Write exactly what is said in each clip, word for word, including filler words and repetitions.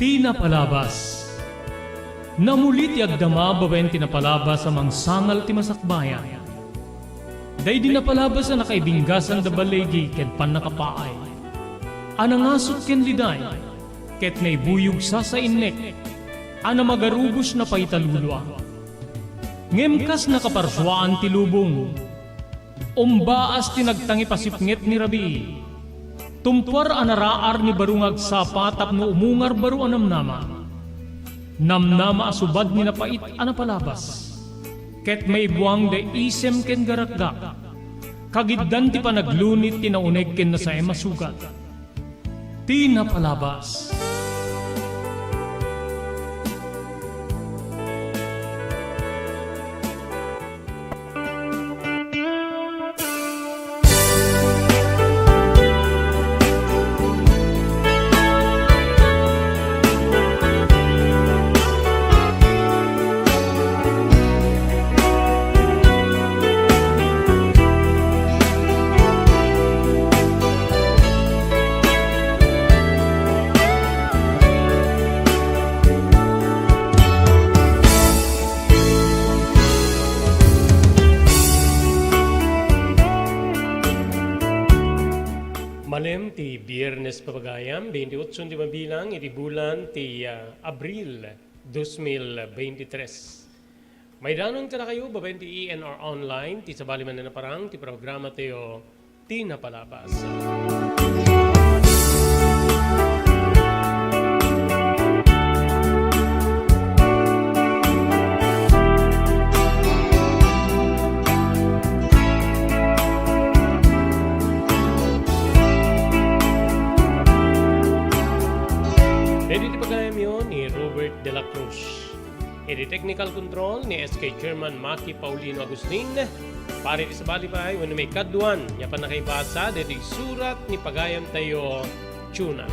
Ti napalabas. Namuli ti agdama babaen ti napalabas a mangsangal ti masakbayan. Daydi napalabas a nakaibinggasan da baligi ken pannakapaay. A nangasut ken liday, ket naibuyog sasainnek, a namagarubos na paitalulua. Ngem kas nakaparsuaan ti lubong, umbaas ti nagtangipasipnget ni rabii. Tumpuar a naraar ni baro nga agsapa tapno umungar baro a namnama. Namnama a subad ni napait a napalabas. Ket maibuang da isem ken garakgak. Kagiddan ti panaglunit ti nauneg ken nasaem a sugat. Ti napalabas. Malem ti Biernes, pagayam, veintiocho ti mabilang iti bulan ti, ah, Abril, dos mil veintitrés. Maidanon kadakayo babaen ti E N R Online, ti sabali manen a parang ti programatayo, Ti Napalabas. Daydi ti pagayamyo ni Robert de la Cruz. Iti technical control ni S K Chairman Maki Paulino Agustin. Para iti sabali pay wenno maikadua nga pannakaibasa daytoy surat ni pagayamtayo, Chona.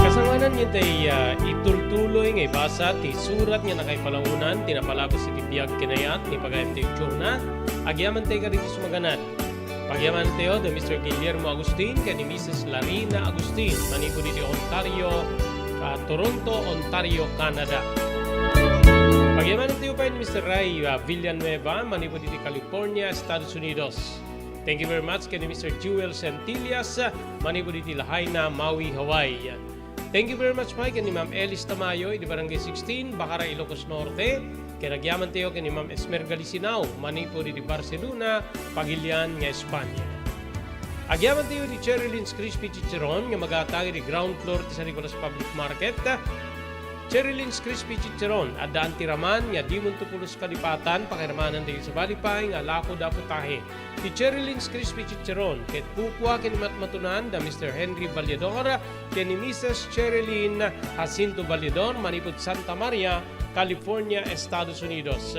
Kasanganan nga tay, ah, itultuloy nga ibasa ti surat nga nakaipalaonan ti napalabas iti biag ken ayat ni pagayamtayo, Chona. Agyamantay kadagiti sumaganad. Pagyamanantayo da Mister Guillermo Agustin ken ni Missus Larina Agustin manipud iti Ontario, ah, Toronto, Ontario, Canada. Pagyamanantayo pay ni Mister Ray, ah, Villanueva manipud iti California, Estados Unidos. Thank you very much ken ni Mister Jewel Centillas, ah, manipud iti Lahaina, Maui, Hawaii. Thank you very much pay ken ni Ma'am Elis Tamayo iti Barangay sixteen, Bacara, Ilocos Norte, ken agyamantayo ken ni Ma'am Esmer Galisinao manipud iti Barcelona, Pagilian nga Espanya. Agyamantayo iti Cherry Lynn's Crispy Chicharon nga magatang iti ground floor ti San Nicolas Public Market. Cherry Lynn's Crispy Chicharon, addaan ti raman nga dimonto pulos kalipatan, pakiramanan dagiti sabali pay nga alako da putahe. Ti Cherry Lynn's Crispy Chicharon ket kukua ken ni matmatunan da Mister Henry Valledor ken ni Missus Cherilyn Jacinto Valledor manipud Santa Maria, California, Estados Unidos.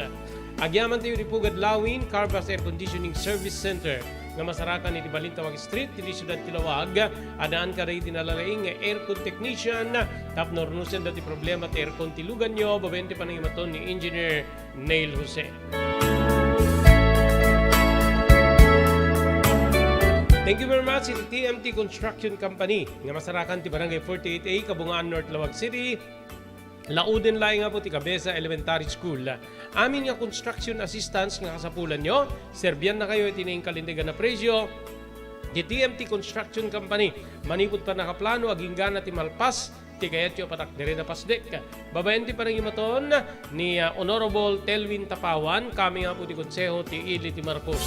Agyamantayo iti Pugad Lawin Carvas Air Conditioning Service Center nga masarakan iti Balintawak Street, iti siudad ti Laoag. Addaan kadagiti nalalaing nga aircon technician tapno rnusenda ti problema ti aircon ti luganyo, babaen ti panangimaton ni Engineer Neil Jose. Thank you very much iti T M T Construction Company nga masarakan ti Barangay forty-eight A, Kabungaan, North Laoag City. Lauden laeng nga po ti Cabeza Elementary School. Amin nga construction assistance nga kasapulanyo, serbiannakayo iti nainkalintegan a presyo. Ti T M T Construction Company, manipud pannakaplano, aginggana ti malpas, ti kayatyo a patakderen a pasdek. Babaen ti panangimaton ni, ah, Honorable Telvin Tapawan, kami nga po ti Konseho ti Ili ti Marcos.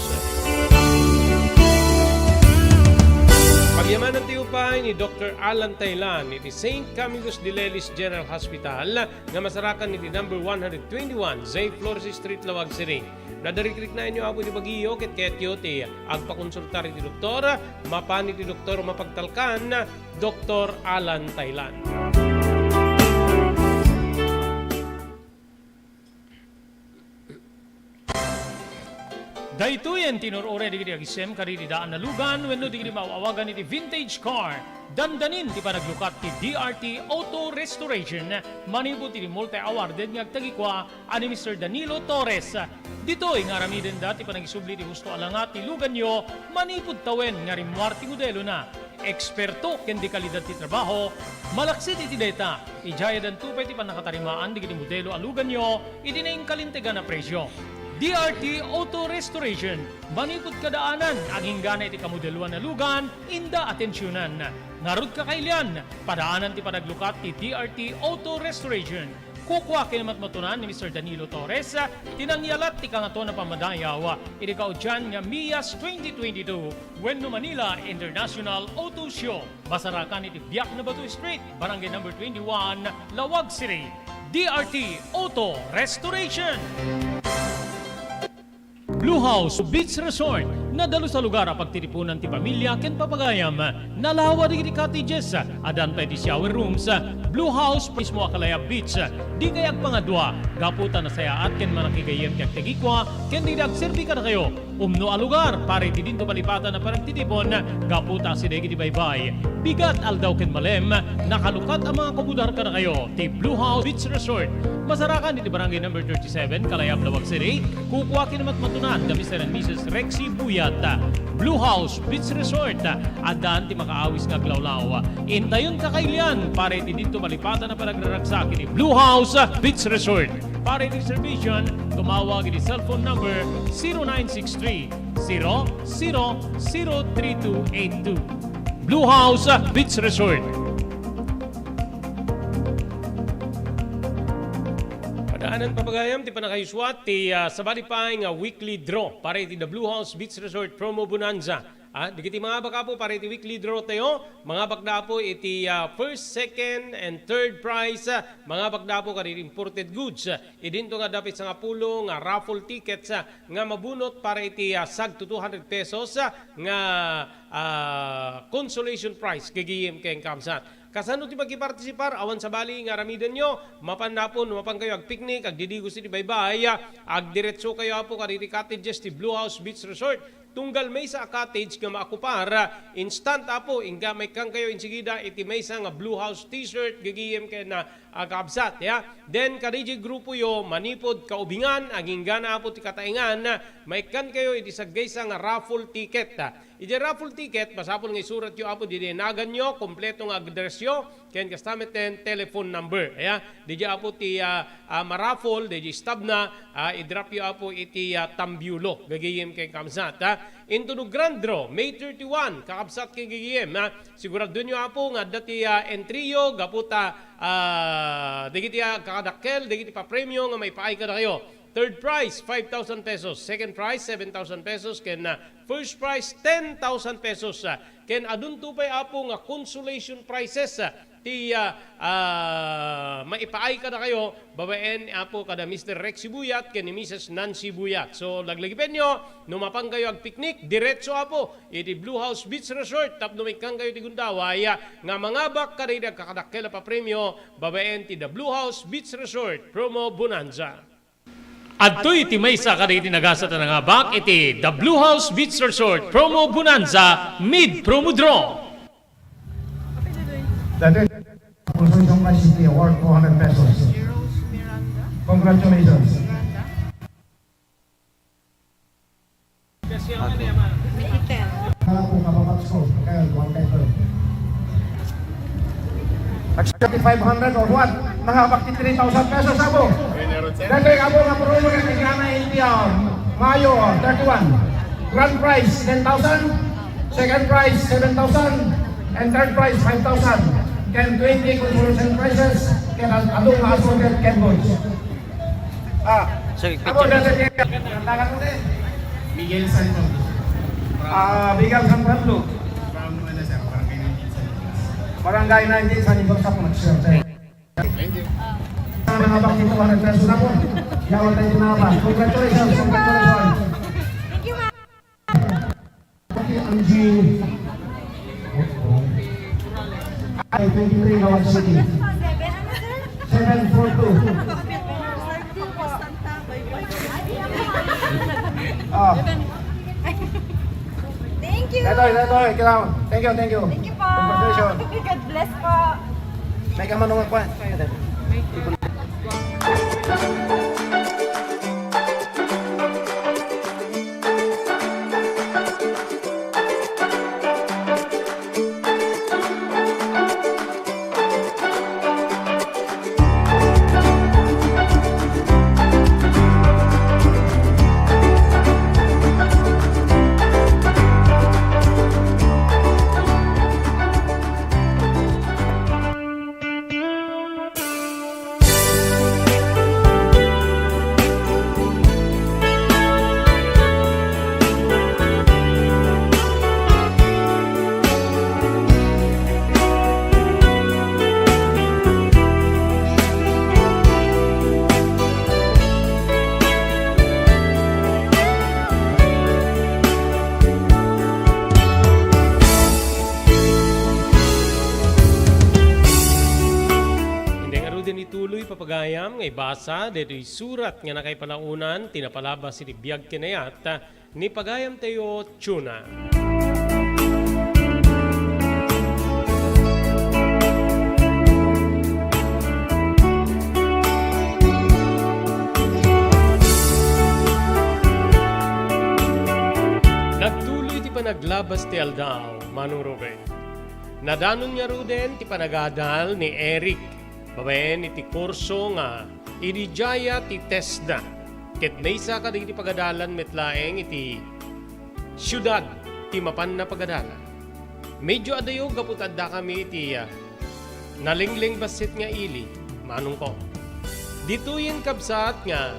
Pagyamanan ti upay ni Doktor Alan Taylan iti Saint Camillus de Lelis General Hospital nga masarakan iti number one hundred twenty-one Zay Flores Street, Laoag City. Nadarikrik na inyo, Apo, iti bagiyo, ket kayatyo ti agpakonsultar iti doktor, mapan iti doktor mapagtalkan, Doktor Alan Taylan. Daytoyen ti inur-uray dagiti agisem kadagiti daan a lugan wenno dagiti maaw-awagan iti vintage car. Dandanin ti panaglukat ti D R T Auto Restoration manipud iti multi-awarded nga agtagikua a ni Mister Danilo Torres. Ditoy nga aramidenda ti panagisubli ti husto a langat ti luganyo manipud tawen nga rimmuar ti modelona. Eksperto ken dekalidad ti trabaho, malaksid iti dayta, idiay danto pay ti pannakatarimaan dagiti modelo a luganyo iti nainkalintegan a presio. D R T Auto Restoration, manipud kadaanan, agingga iti kamodeloan a lugan, inda atensionan. Ngarud, kakailian, padaanan ti panaglukat ti D R T Auto Restoration. Kukua ken matmatunan ni Mister Danilo Torres ti nangyalat ti Kangatoan a Pammadayaw iti kaudian nga MIAS twenty twenty-two wenno Manila International Auto Show. Masarakan iti Biak na Bato Street, Barangay Number twenty-one, Laoag City. D R T Auto Restoration. Blue House Beach Resort, nadalus a lugar a pagtitipunan ti pamilya ken papagayam. Nalawa dagiti cottages, addan pay ti shower rooms. Blue House mismo a Kalayab Beach. Dikay agpangadua, gapu ta nasayaat ken manakigayyem ti agtagikua ken dagiti agserbi kadakayo. Umno a lugar para iti dinto malipatan a panagtitipon, gapu ta asideg iti baybay. Bigat, aldaw ken malem, nakalukat a mangakobodar kadakayo ti Blue House Beach Resort. Masarakan iti Barangay Number thirty-seven, Kalayab, Laoag City. Kukua ken matmatunan da Mister and Missus Rexy Buyat. Blue House Beach Resort, addan ti makaawis nga aglawlaw. Intayon, kakailian, para iti dinto malipatan a panagraragsak iti Blue House Beach Resort. Para iti reservation, tumawag iti cellphone number zero nine six three, zero zero zero three two eight two. Blue House Beach Resort. Padaanan, papagayam, ti pannakaisuat ti, ah, sabali pay nga weekly draw para iti The Blue House Beach Resort Promo Bonanza. Ah, dagiti mangabak, Apo, para iti weekly draw tayo, mangabakda, Apo, iti, ah, first, second, and third prize, ah, mangabakda, Apo, kadagiti imported goods. Idinto nga dapit sangapulo nga raffle tickets, ah, nga mabunot para iti, ah, sagto two hundred pesos, ah, nga, ah, consolation prize gagayem ken kabsat. Kasano ti makipartisipar? Awan sabali nga aramidenyo, mapan napon, mapan kayo agpiknik, agdidigos iti baybay, ah, agdiretso kayo, Apo, kadagiti cottages ti Blue House Beach Resort. Tunggal maysa a cottage nga maakupar, instant, Apo, inka maikkan kayo insigida iti maysa nga Blue House T-shirt, gagayem ken, ah, ah, kabsat, ya. Then, kadaydiay grupoyo, manipud kaubingan, aginggana, Apo, ti kataengan, maikkan kayo iti saggaysa nga raffle ticket, ah. Idiay raffle ticket, masapul nga isuratyo, Apo, didiay naganyo, kompleto nga addressyo, ken kasta met ten telephone number. Aya, didiay, Apo, ti, ah, ah, maraffle, didiay stub na, ah, idropyo, Apo, iti, ah, tambiulo. Gagayem ken kabsat, ha. Into the grand draw, May thirty-one, kakabsat ken gagayem, ha. Siguradonyo, Apo, nga adda ti, ah, entry-yo, gapu ta, ah, dagiti, ah, kakadakkel, dagiti papremio nga maipaay kadakayo. Third prize, five thousand pesos. Second prize, seven thousand pesos. Ken, ah, first prize, ten thousand pesos. Ah, ken adunto pay, Apo, nga consolation prizes, ah, ti, ah, ah, maipaay kadakayo, babaen, Apo, kada Mister Rex Sibuyat ken ni Missus Nancy Buyat. So, laglagipenyo, no mapan kayo agpiknik, diretso, Apo, iti Blue House Beach Resort tapno maikkan kayo ti gundaway, ah, nga mangabak kadagiti agkakadakkel a papremio, babaen ti The Blue House Beach Resort Promo Bonanza. Adtoy ti maysa kadagiti nagasat a nangabak iti The Blue House Beach Resort Promo Bonanza Mid Promo Draw. That is, Consolation Prize City Award, two hundred pesos. Congratulations. May item. Ako, kapapats ko. Kaya, one five hundred. Twenty-five hundred or what? Nangabak ti three thousand pesos, Apo. Dati, Apo, nga promo nga kailangan iti, ah, Mayo, ah, thirty-one. Grand prize, ten thousand. Second prize, seven thousand. And third prize, five thousand. Ken twenty consolation prizes. Ken aduna nga assorted ken goods. Ah, sir, ako, picture. Dati, ang tangan mo din. Miguel San Pablo. Ah, Miguel San Pablo. From, ano, sir, Barangay nineteen San Nicolas. Barangay nineteen San Nicolas, ako, sir. Thank you. Ang mga bakit ko, ang nagkasunod ako. Yawan tayo na ba? Congratulations, congratulations. Thank you, ma'am. Ang G. Ay, twenty-three, Lawan City. Seven four two. Ah. Thank you. Ito, ito, ito, ikaw. Thank you, thank you. Thank you po. Congratulations. God bless po. May kamanong ako, eh. Indi ngaruden ituloy, papagayam, nga ibasa daytoy surat nga nakaipanaonan ti napalabas iti biag ken ayat ni pagayamtayo, Chona. Nagtuloy ti panaglabas ti aldaw, Manong Ruben. Nadanon ngaruden ti panagadal ni Eric babaen iti kurso nga idiayda ti testda, ket maysa kadagiti pagadalan met laeng iti siudad ti mapanna pagadalan. Medyo adayo gapu ta addakami iti, ah, nalengleng bassit nga ili, manongko. Ditoyen, kabsat, nga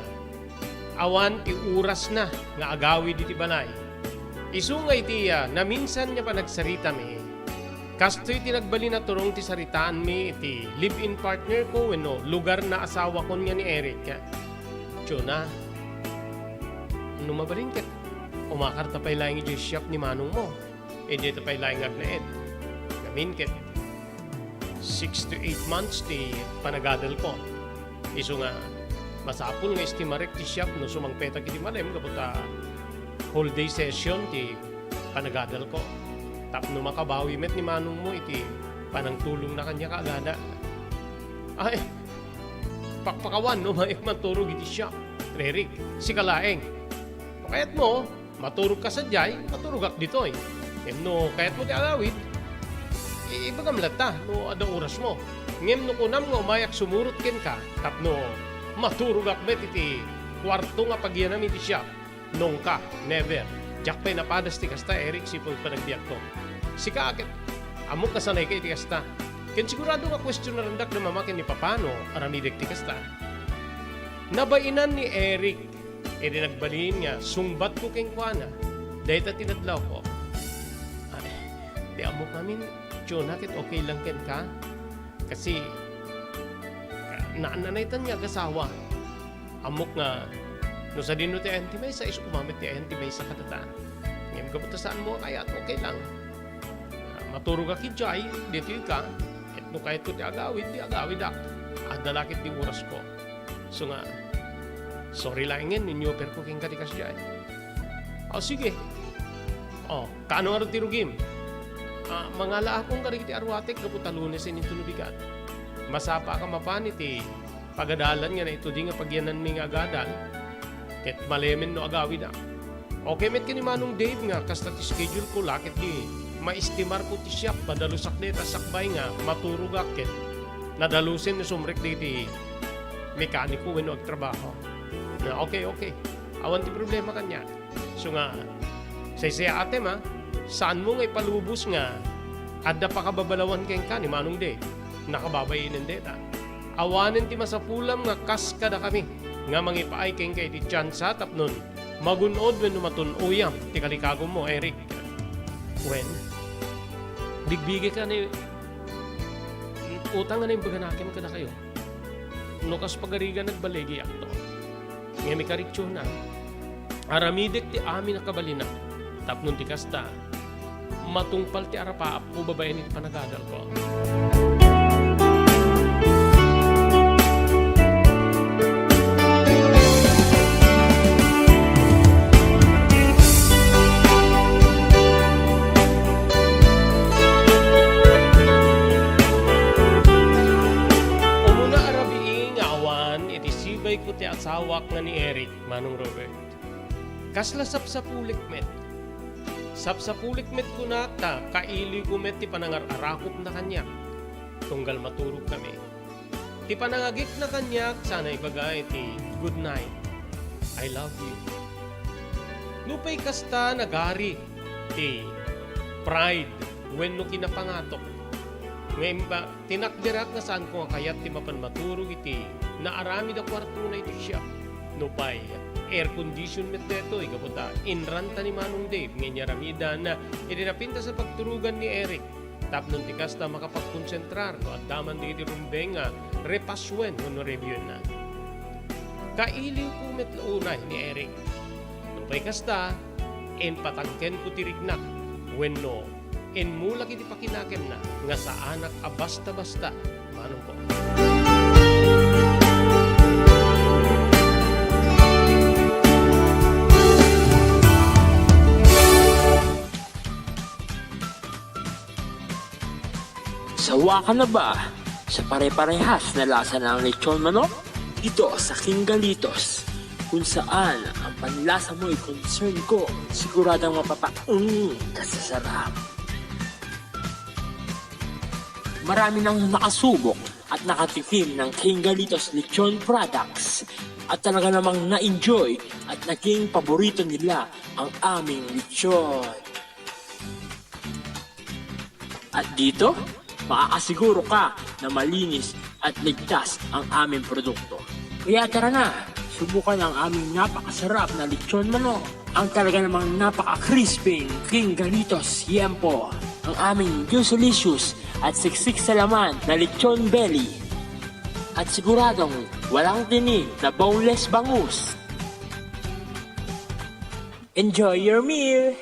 awan ti orasna nga agawid iti balay. Isu nga iti, ah, naminsan nga panagsaritami, kastoy ti nagbalin a turong ti saritaanmi iti live-in partner ko wenno lugar na asawakon nga ni Eric. Chona, no mabalin ket, umakarta pay laeng idiay shop ni manongmo. Idiay ta pay laeng nga agnaed. Ngamin ket, six to eight months ti panagadalko. Isu nga, masapul nga estimarek ti shop no sumangpetak iti malem gapu ta whole day session ti panagadalko. Tapno makabawi met ni manongmo iti panangtulongna kaniak a agada. Ay, pakpakawan no maik manturog iti shop. Eric, sika laeng. No kayatmo, maturogka sadiay, maturogak ditoy. Ngem no kayatmo ti agawid, i-, ibagam latta no adda orasmo. Ngem no kunam nga umayak sumurot kenka, tapno maturogak met iti kuarto nga pagyanam iti shop, nonka, never. Diak pay napadas ti kasta, Eric, sipud panagbiagko. Sika ket, ammok nga sanayka iti kasta. Ken sigurado nga kuestionarendak da mama ken ni papa no aramidek ti kasta. Nabainan ni Eric iti nagbalin nga sungbatko kenkuana dayta ti nadlawko. Ay, di ammok ngamin, Chona, ket okay lang kenka? Kasi, naannanaytan nga agasawa. Ammok nga, no sadino ti ayan ti maysa, isu koma met ti ayan ti maysa kadata. Ngem gapu ta saanmo nga kayat, okay lang. Ah, maturogak idiay, ditoyka. Ket no kayatko ti agawid, ti agawidak. Adda la ket ti orasko. Isu nga, sorry laengen no inyoperko kenka ti kasdiay. O, sige. O, kaano ngarud ti rugim? Ah, mangalaakon kadagiti aruatek gapu ta Lunes inton bigat. Masapaka mapan iti pagadalan nga naitudi nga pagyananmi nga agadal, ket malemen no agawida. Okay met ken ni Manong Dave nga kasta ti schedule ko, la ket di maistimarko ti siak, madalusak dayta sakbay nga maturogak ket nadalusen no sumrek dagiti mekaniko wenno agtrabaho. Na, okay, okay. Awan ti problema kaniak. Isu nga, saysayaatem, a, saanmo nga ipalubos nga adda pakababalawan kenka ni Manong Dave. Nakababainen dayta. Awanen ti masapulam nga kas kadakami nga mangipaay kenka iti tiansa tapnon magun-od wenno matun-oyam ti kalikagummo, Eric. Wen, bigbigek a ni utang a naimbaganakem kadakayo. No kas pagarigan, nagbaligiakto. Ngem ikarik, Chona, aramidek ti amin a kabalina, tapno ti kasta, matungpal ti arapaapko babaen iti panagadalko. Manong Robert, kasla sapsapulik met. Sapsapulik met kunak ta kailiwko met ti panangar-arakupna kaniak. Tunggal maturog kami. Ti panangagikna kaniak, sana ibaga iti, "Good night. I love you." Nupay kasta, nagari ti pride wenno kinapangatok. Ngem ba, tinakderak nga saanko nga kayat ti mapan maturog iti naaramid a kuartona iti siak. Nupay, air condition met daytoy gapu ta inranta ni Manong Dave nga inyaramidan iti napintas a pagturogan ni Eric. Tapno ti kasta makapagkonsentrar no adda man dagiti rumbeng a repasuen wenno reviewna. Kailiwko met unay ni Eric. Nupay kasta, impatangkenko ti riknak wenno immulak iti pakinakemna nga saanak a basta-basta, manongko. Sawa ka na ba sa pare-parehas na lasa ng lechon manok? Dito sa King Galitos, kung saan ang panlasa mo'y concern ko, siguradong mapapaung ka sa sarap. Marami nang nakasubok at nakatikim ng King Galitos Lechon Products at talaga namang na-enjoy at naging paborito nila ang aming lechon. At dito, makakasiguro ka na malinis at ligtas ang aming produkto. Kaya tara na, subukan ang aming napakasarap na lechon manok. Ang talaga namang napaka-crispy King Galitos Yempo. Ang aming juicy-licious at siksik sa laman na lechon belly. At siguradong walang tinik na boneless bangus. Enjoy your meal!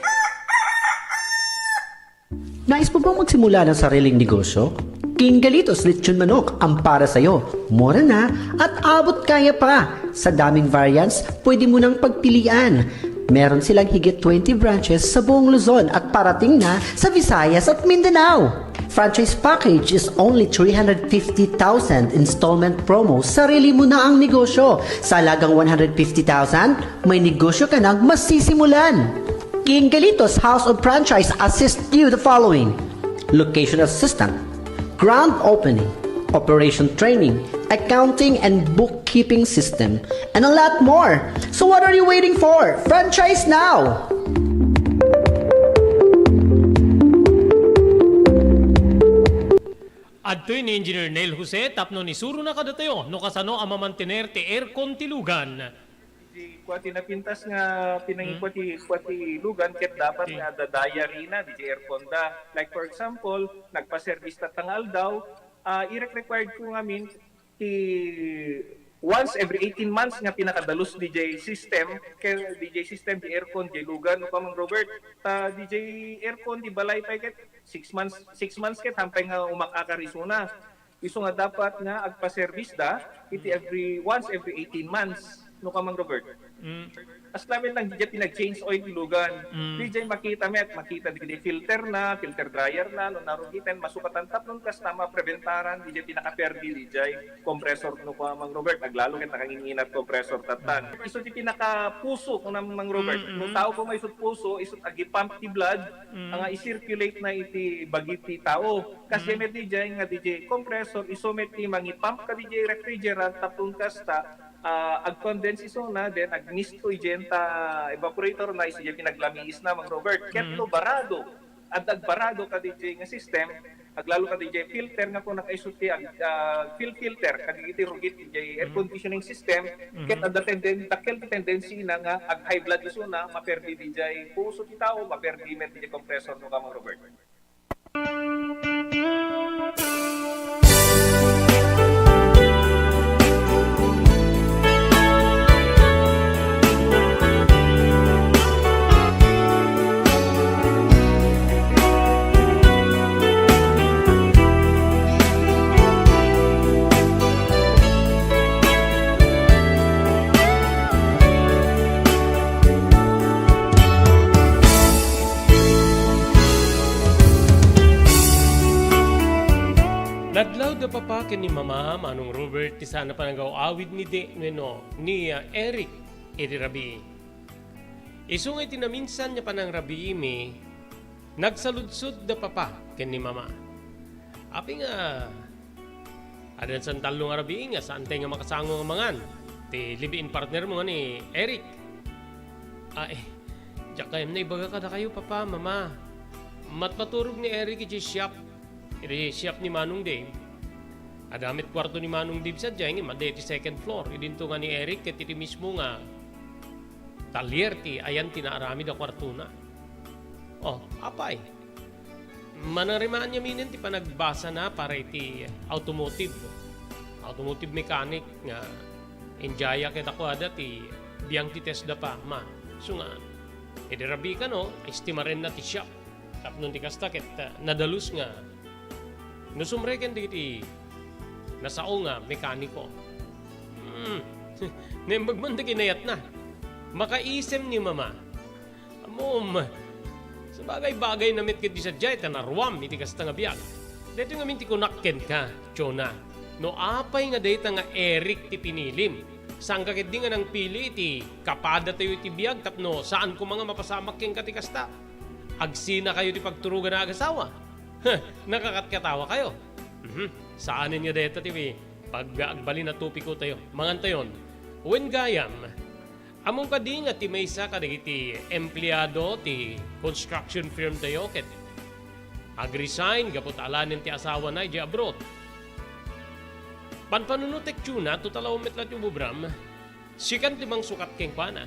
Nais mo bang magsimula ng sariling negosyo? King Galitos Lechon Manok ang para sa'yo. Mura na at abot kaya pa. Sa daming variants, pwede mo nang pagpilian. Meron silang higit twenty branches sa buong Luzon at parating na sa Visayas at Mindanao. Franchise package is only three hundred fifty thousand, installment promo, sarili mo na ang negosyo. Sa halagang one hundred fifty thousand, may negosyo ka nang masisimulan. King Galitos House of Franchise assist you the following: location assistant, grand opening, operation training, accounting and bookkeeping system, and a lot more. So what are you waiting for? Franchise now! Adtoy ni Engineer Neil Jose tapno isurona kadatayo no kasano a mamantener ti aircon ti lugan. Di kua ti napintas nga pinangikua ti, kua ti lugan ket dapat nga adda diary na, di ti aircon da. Like, for example, nagpa-service tatta nga aldaw, ah, irek-required ko ngamin ti once every eighteen months nga pinakadalus di jay system, kay di jay system, di aircon, di lugan, no, Kamang Robert? Ta di jay aircon, di balay pay ket six months, six months ket hampay nga umakakar isuna. Isu nga dapat nga agpa-service da iti every, once every eighteen months, no, Kamang Robert? Mm. As lamin lang, di jay pinag-change oil ti lugan. Mm. Di jay makita met, makita di, di filter na, filter dryer na, no, narugiten, masukatan tapnon kasta mapreventaran, di jay pinakaperdi, di jay compressor, no, Kamang Robert, aglalo ket nakangin-inat compressor tattan. Mm. Isu ti pinakapuso, kuna Mang Robert. Mm, mm. No tao ko may isut puso, isut agi-pump ti blood, mm, nga i-circulate na iti bagi ti tao. Kas, mm, met di jay nga di jay compressor, isu met ti mangi-pump ka di jay refrigerant, tapno kasta, ah, ag-condense isuna, then agmisto idiay ta evaporator na, isu jay pinaglamiis na, Mang Robert. Ket, mm, no barado, adda agbarado ka di jay nga system, aglalo ka di jay filter nga kuna isu ti ag-, ah, fil-, filter, kadagiti rugit di jay air conditioning system, ket adda tenden-, dakkel ti tendency na nga ag-high blood isuna, maperdi di jay puso ti tao, maperdi met di jay compressor, no, Kamang Robert. Nadlaw da Papa ken ni Mama, Manong Robert, ti saan a panagaw-awid ni De, wenno ni, ah, Eric. iti rabii. Isu nga iti naminsan nga panangrabiimi, nagsaludsod da papa ken ni mama. Apay nga adda san tallo nga rabii nga saantay nga makasango nga mangan ti live-in partner mo nga ni Eric? Ay, diak gayam naibaga kadakayo, papa, mama. Matmaturog ni Eric iti shop, iti shop ni Manong Dave. Adda met kuarto ni Manong Dave sadiay, ngem adda iti second floor. Idinto nga ni Eric ket iti mismo nga talyer ti ayan ti naaramid a kuartona. Oh, apay? Manarimaan ngamin ti panagbasana para iti automotive. Automotive mechanic nga injaya ket a kuada ti biang ti test da pa, ma. Isu nga, idi rabii kano, estimarenna ti shop. Tapno ti kasta ket, ah, nadalus nga no sumreken dagiti nasao nga mekaniko. Hmm. Naimbag man da kinayatna. Makaisem ni mama. Ammom, sabagay-bagay na met ket di sadiay ta naruam iti kasta nga biag. Daytoy ngamin ti kunak kenka, Jonah. No apay nga dayta nga Eric ti pinilim, saanka ketdi nga nangpili iti kapadatayo iti biag tapno saan koma nga mapasamak kenka ti kasta? Agsinakayo ti pagturogan a agasawa? Huh, nakakatkatawa kayo. Mhm. Saanen nga dayta ti pag-, agbalin a topiko tayo. Mangantayon. Wen gayam, ammom kadi nga ti maysa kadagiti empleado ti construction firm tayo ket agresign gapu ta alanen ti asawana idiay abroad? Panpanunotek, Jonah, total awan met la ti ubobram. Sikan ti mangsukat kenkuana.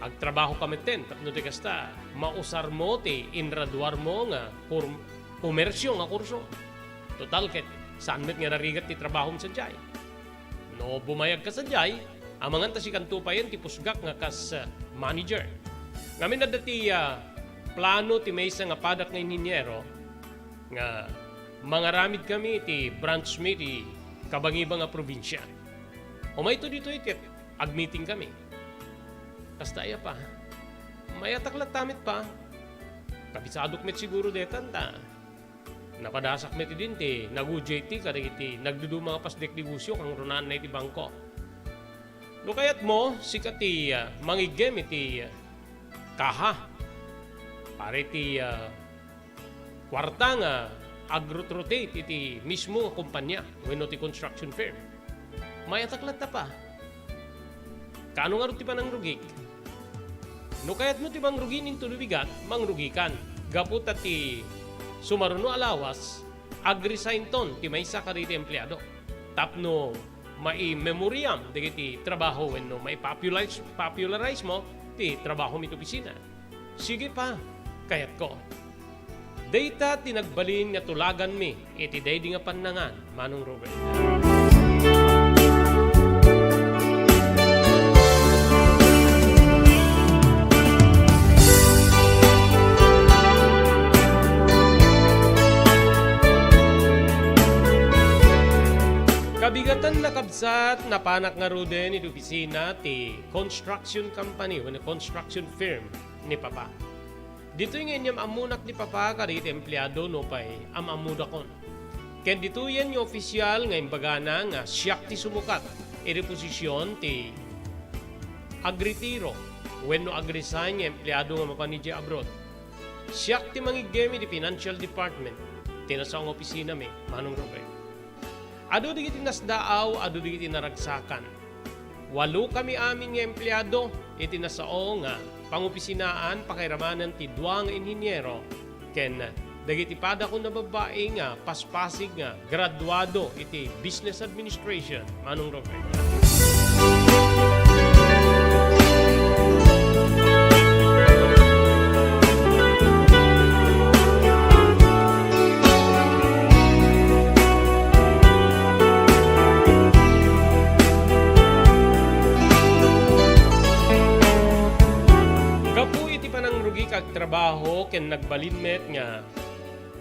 Agtrabahoka metten tapno ti kasta, mausarmo ti inraduarmo nga kur-, komersio nga kurso. Total ket, saan met nga narigat ti trabahom sadiay. No bumayagka sadiay, amangan ta sikanto payen ti pusgak nga kas, ah, manager. Ngamin adda ti, ah, plano ti maysa nga padak nga inhiniero nga mangaramid kami iti branch mi iti kabangiba nga probinsia. Umayto ditoy ket agmiting kami. Kasta aya pa? Mayatak latta met pa. Kabisadok met siguro detan ta napadasak met idin ti nagudiay ti kadagiti nagduduma nga pasdek negosio kangrunaanna iti bangko. No kayatmo, sika ti, ah, mangiggem iti, ah, kaha. Para iti, ah, kuarta nga agrutrotate iti mismo nga kumpanya wenno ti construction firm. Mayatak latta pa. Kaano ngarud ti panangrugik? No kayatmo ti mangrugin intono bigat, mangrugikan. Gapu ta ti sumaruno a lawas, agresignton ti maysa kadagiti empleado. Tapno maimemoriam dagiti trabaho wenno maipopularize, popularize mo ti trabaho iti opisina. Sige pa, kayatko. Dayta ti nagbalin nga tulaganmi iti daydi nga pannangan, Manong Robert. Kabigatan na kabsat, napanak ngaruden iti opisina ti construction company wenno construction firm ni Papa. Ditoy nga inyam-ammonak ni Papa kadagiti empleado nupay am-ammodakon. Ken ditoyen nga ofisial nga imbagana nga siak ti sumukat iti posisyon ti agretiro wenno agresign nga empleado nga mapan idiay abroad. Siak ti mangiggem iti financial department ti nasao nga opisinami, Manong Robert. Adu dagiti nasdaaw, adu dagiti naragsakan. Walo kami amin nga empleado iti nasao nga pangopisinaan, pakairamanen ti dua nga inhiniero ken dagiti padakon a babbai nga paspasig nga graduado iti Business Administration, Manong Robert. Gapu iti panangrugik agtrabaho ken nagbalin met nga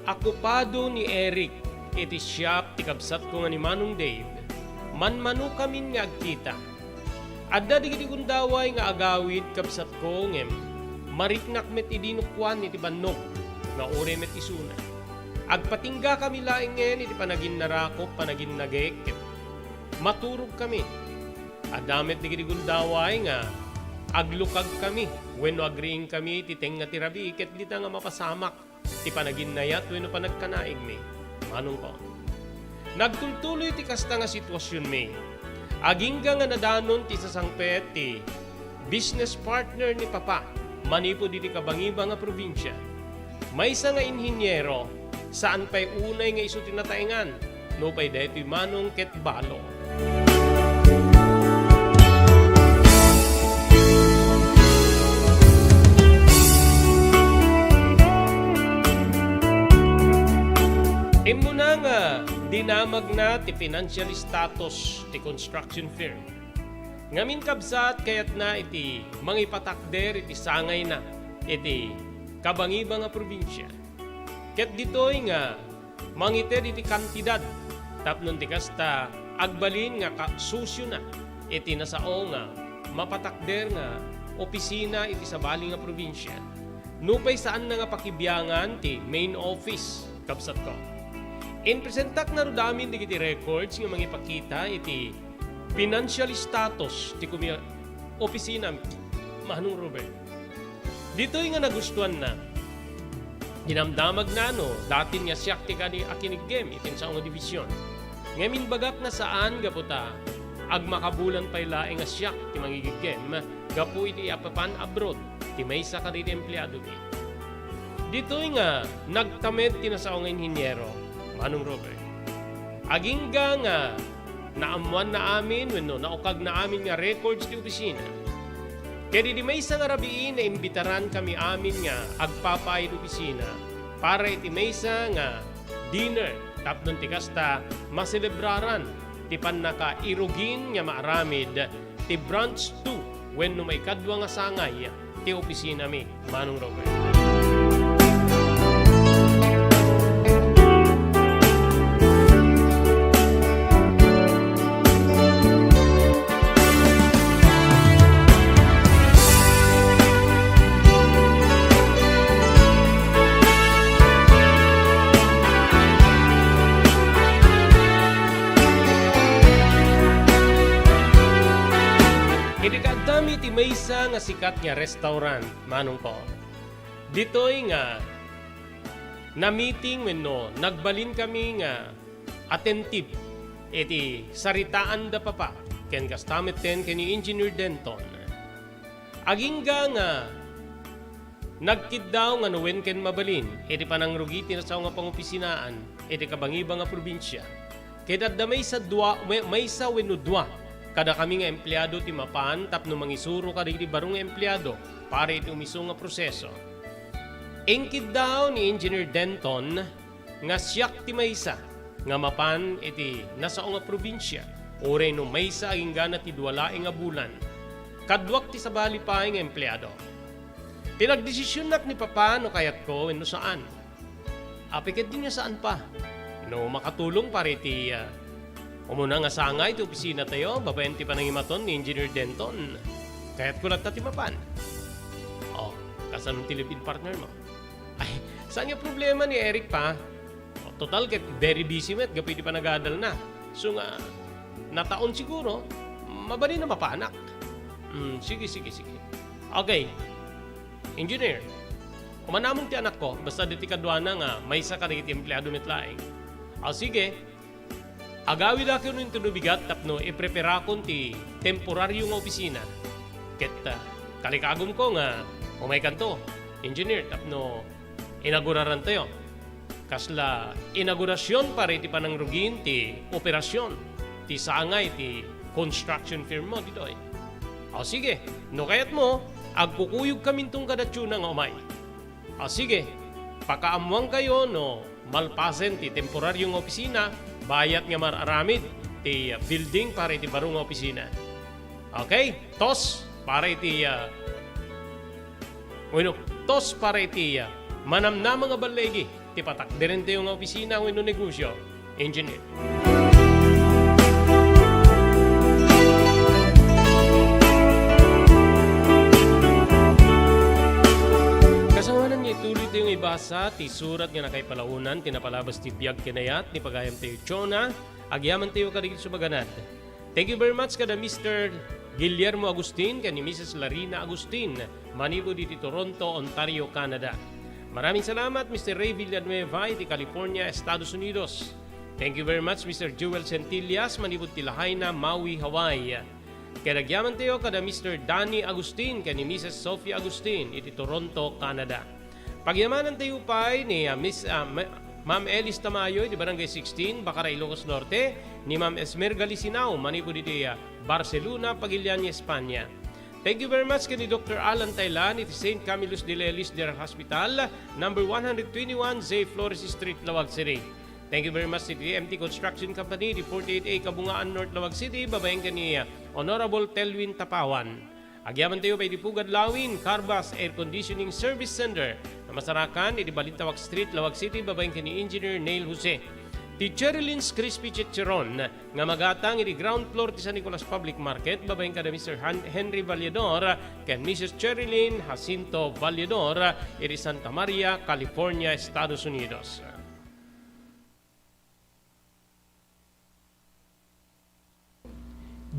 akupado ni Eric iti shop ti kabsatko nga ni Manong Dave, manmanokamin nga agkita. Adda dagiti gundaway nga agawid, kabsatko, ngem mariknak met idi no kuan iti bannog nga uray met isuna. Agpatinggakami laengen iti panaginnarakop, panaginnagek, ket maturogkami. Adda met dagiti gundaway nga aglukagkami wenno agriingkami iti tengnga ti rabii ket dita nga mapasamak ti panaginnayat wenno panagkanaigmi. Manongko. Nagtultuloy ti kasta nga situasionmi. Agingga nga nadanon ti sasangpet ti business partner ni Papa manipud iti kabangiba nga probinsia. Maysa nga inhiniero, saan pay unay nga isu ti nataengan, nupay daytoy manong ket balo. Immuna nga dinamagna ti financial status ti construction firm. Ngamin, kabsat, kayatna iti mangipatakder iti sangayna iti kabangiba nga probinsia. Ket ditoy nga mangited iti kantidad tapno ti kasta agbalin nga kasosiona iti nasao nga mapatakder nga opisina iti sabali nga probinsia. Nupay saanna nga pakibiangan ti main office, kabsatko. Inpresentak ngarud amin dagiti records nga mangipakita iti financial status ti kumi-, opisina, Manong Robert. Ditoy nga nagustuanna. Dinamdamagna no datin nga siak ti kani-, akiniggem iti sao nga division. Ngem imbagak nga saan gapu ta agmakabulan pay laeng nga siak ti mangigiggem gapu iti apapan abroad ti maysa kadagiti empleadomi. Ditoy nga nagtamed ti nasao nga inhiniero, Manong Robert. Agingga nga naammoanna amin wenno naukagna amin nga records ti opisina. Ket idi maysa nga rabii, naimbitarankami amin nga agpapaay iti opisina para iti maysa nga dinner tapno ti kasta maselebraran ti pannakairugin nga maaramid ti branch two wenno maikadua nga sangay ti opisinami, Manong Robert. Idi kaaddami iti maysa nga sikat nga restaurant, Manongko. Ditoy nga namiting wenno nagbalinkami nga attentive iti saritaan da Papa ken kasta metten ken ni Engineer Denton. Agingga nga nagkiddaw nga no wen ken mabalin iti panangrugi ti nasao nga pangopisinaan iti kabangiba nga probinsia. Ket adda maysa dua, may-, maysa wenno dua kadakami nga empleado ti mapan tapno mangisuro kadagiti baro nga empleado para iti umisu nga proseso. Inkiddaw ni Engineer Denton nga siak ti maysa nga mapan iti nasao nga probinsia, uray no maysa agingga na ti dua laeng nga bulan. Kaduak ti sabali pay nga empleado. Pinagdesisionnak ni Papa no kayatko wenno saan. Apay ket dinno saan pa. No makatulong para iti, ah, umuna nga sangay ti opisinatayo, babaen ti panangimaton ni Engineer Denton. Kayatko latta ti mapan. Oh, kasano ti live-in partner mo? Ay, saan nga problema ni Eric pa? Oh, total ket very busy met gapu iti panagadalna. So nga, nataon siguro, mabalin a mapanak. Hmm, sige, sige, sige. Okay. Engineer, umanamong ti anakko, basta ditoy kaduana nga maysa kadagiti empleado met laeng. Ah, sige. Agawidaken intono bigat tapno ipreparakon ti temporario nga opisina. Ket, ah, kalikagumko nga umaykanto, Engineer, tapno inagurarantayo. Kasla inaugurasion para iti panangrugin ti operasion ti sangay ti construction firm mo ditoy. O sige, no kayatmo, agkukuyogkaminton kada Tiona nga umay. O sige, pakaammoankayo no malpasen ti temporario nga opisina, bayat nga mar-aramid ti building para iti baro nga opisina. Okay, toast para iti, ah, wenno, toast para iti, ah, manamnama nga balligi ti patakderentayo nga opisina wenno negosio, Engineer. Kasangwanan nga itulitayo nga ibasa ti surat nga nakaipalaonan ti napalabas ti biag ken ayat ni pagayamtayo Tiona, agyamantayo kadagiti sumaganad. Thank you very much kada Mister Guillermo Agustin ken ni Missus Larina Agustin, manipud iti Toronto, Ontario, Canada. Maraming salamat, Mister Ray Villanueva, iti California, Estados Unidos. Thank you very much, Mister Joel Centillas, manipud ti Lahaina, Maui, Hawaii. Ket agyamantayo kada Mister Danny Agustin ken ni Missus Sophia Agustin iti Toronto, Canada. Pagyamanantayo pay ni, ah, Miss, ah, Ma-, Ma'am Elis Tamayo iti Barangay sixteen, Bacara, Ilocos Norte, ni Ma'am Esmer Galisinao manipud iti, ah, Barcelona, Pagilian, Espanya. Thank you very much ken ni Doctor Alan Tailan iti Saint Camillus de Lely General Hospital, number one hundred twenty-one J Flores Street, Laoag City. Thank you very much iti M T Construction Company iti forty-eight A Kabungaan, North Laoag City, babaen ken ni, ah, Honorable Telwin Tapawan. Agyamantayo pay iti Pugad Lawin, Carbas Air Conditioning Service Center, nga masarakan iti Balintawak Street, Laoag City, babaen ken ni Engineer Neil Jose. Ti Cherry Lynn's Crispy Chicharon, nga magatang iti ground floor ti San Nicolas Public Market, babaen kada Mister Han-, Henry Valledor ken Missus Cherry Lynn Jacinto Valledor, iti Santa Maria, California, Estados Unidos.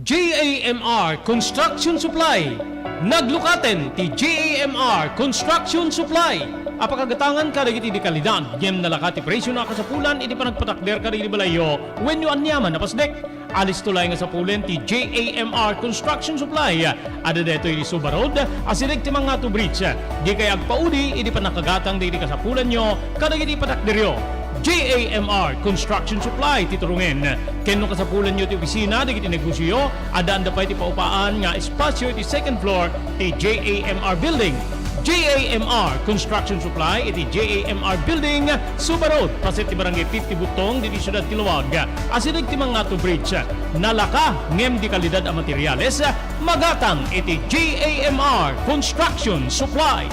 J A M R Construction Supply. Naglukaten ti J A M R Construction Supply a pakagatangan kadagiti dekalidad ngem nalaka ti presiona a kasapulan iti panagpatakder kadagiti balayyo wenno aniaman a pasdek. Alisto laeng a sapulen ti J A M R Construction Supply. Adda daytoy iti Suba Road, asideg ti Mangato Bridge. Dikay agpaudi iti pannakagatang dagiti kasapulanyo kadagiti patakderyo. J A M R Construction Supply ti turungen. Ken no kasapulanyo ti opisina dagiti negosioyo, addaanda pay ti paupaan nga espasio iti second floor ti J A M R Building. J A M R Construction Supply iti J A M R Building, Suba Road, paset ti Barangay fifty Butong, ditoy siudad ti Laoag. Asideg ti Mangato Bridge. Nalaka ngem dekalidad a materials, magatang iti J A M R Construction Supply.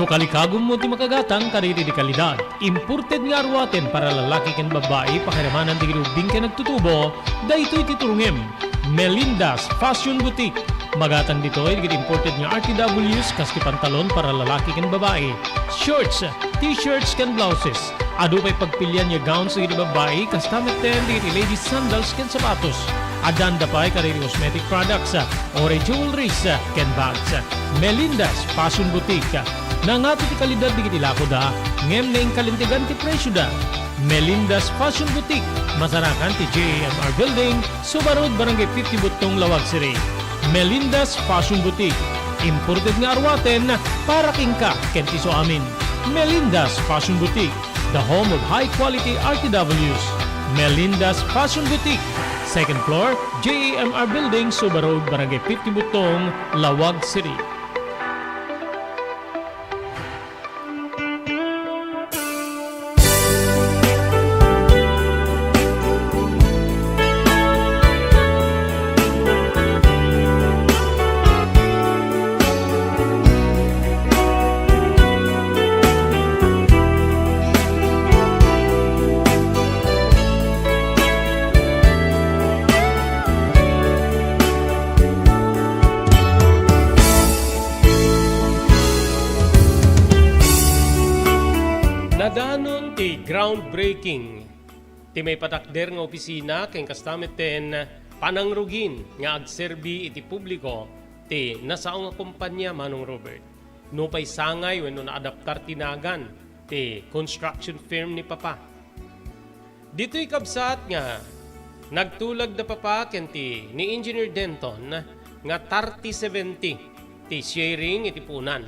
No kalikagummo ti makagatang kadagiti dekalidad, imported nga aruaten para lalaki ken babbai, pakiramanan dagiti ubbing ken agtutubo, daytoy ti turungem. Melinda's Fashion Boutique. Magatang ditoy dagiti imported nga R T Ws kas ti pantalon para lalaki ken babbai, shorts, t-shirts ken blouses. Adu pay pagpilian nga gowns dagiti babbai, kasta metten dagiti ladies sandals ken sapatos. Addaanda pay kadagiti cosmetic products, oray jewelries, ken bags. Melinda's Fashion Boutique. Nangato ti kalidad dagiti lakoda, ngem naingkalintegan ti presioda. Melinda's Fashion Boutique, masarakan ti J A M R Building, Suba Road, Barangay fifty Butong, Laoag City. Melinda's Fashion Boutique, imported nga aruaten para kenka ken ti isuamin. Melinda's Fashion Boutique, the home of high quality R T Ws. Melinda's Fashion Boutique, second floor, J A M R Building, Suba Road, Barangay fifty Butong, Laoag City. Nadanon ti groundbreaking ti maipatakder nga opisina ken kasta metten panangrugin nga agserbi iti publiko ti nasao nga kompania, Manong Robert. Nupay sangay wenno naadaptar ti nagan ti construction firm ni Papa. Ditoy kabsat nga nagtulag da Papa ken ti ni Engineer Denton nga thirty seventy ti sharing iti puonan.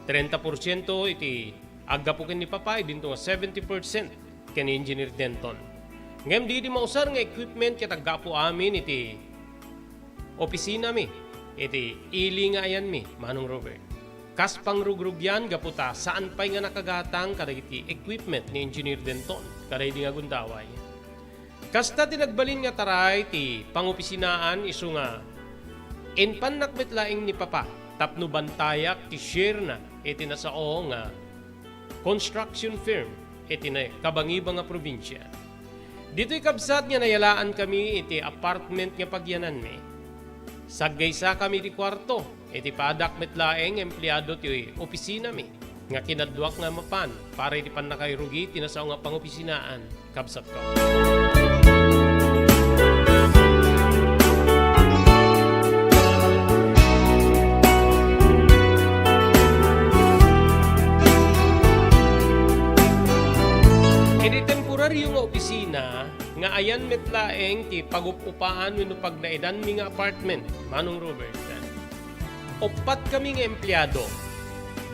Trenta porsiento iti aggapu ken ni Papa, idinto nga seventy percent ken ni Engineer Denton. Ngem di idi mausar nga equipment ket aggapu amin iti opisinami, iti ili nga ayanmi, Manong Robert. Kas pangrugrugian gapu ta saan pay nga nakagatang kadagiti equipment ni Engineer Denton, kadaydi nga gundaway. Kasta ti nagbalin nga taray ti pangopisinaan isu nga inpannak met laeng ni Papa tapno bantayak ti share na iti nasao nga construction firm iti na-, kabangibang a probinsia. Ditoy kabsat nga nayalaankami iti apartment nga pagyananmi. Saggaysakami iti kuarto, iti paadak met laeng empleado ti opisinami. nga kinaduak nga mapan para iti pannakairugi ti nasao nga pangopisinaan, kabsatko. Iti temporario nga opisina, nga ayan met laeng ti pagup-upaan wenno pagnaedanmi nga apartment, Manong Robert. Uppat kami nga empleado.